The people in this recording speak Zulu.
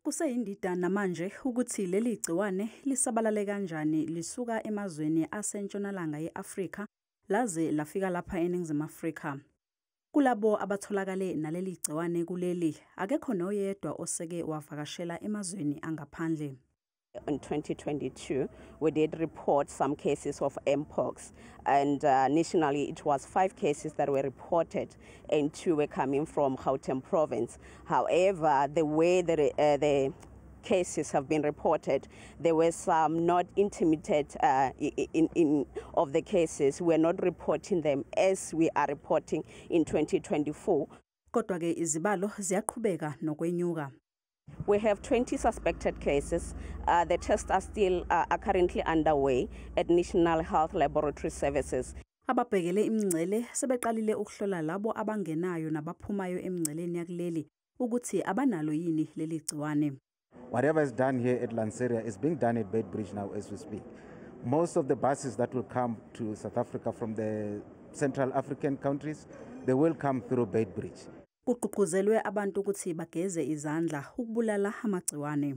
Kuseyindida namanje ukuthi leli gciwane lisabalale kanjani lisuka emazweni asentshonalanga ye-Afrika laze lafika lapha eNingizimu Afrika. Kulabo abatholakale naleli gciwane kuleli, akekho noyedwa oseke wavakashela emazweni angaphandle. In 2022, we did report some cases of Mpox, and nationally it was 5 cases that were reported, and 2 were coming from Gauteng province. However, the way that the cases have been reported, there were some not intermittent in of the cases. We are not reporting them as we are reporting in 2024. Kodwa-ke izibalo ziyaqhubeka nokwenyuka. We have 20 suspected cases. The tests are still are currently underway at National Health Laboratory Services. Ababhekele imingcele sebeqalile ukuhlola labo abangenayo nabaphumayo emingceleni yakuleli ukuthi abanalo yini leli gciwane. Whatever is done here at Lanseria is being done at Beitbridge now as we speak. Most of the buses that will come to South Africa from the Central African countries, they will come through Beitbridge. Kugqugquzelwe abantu ukuthi bageze izandla ukubulala amagciwane.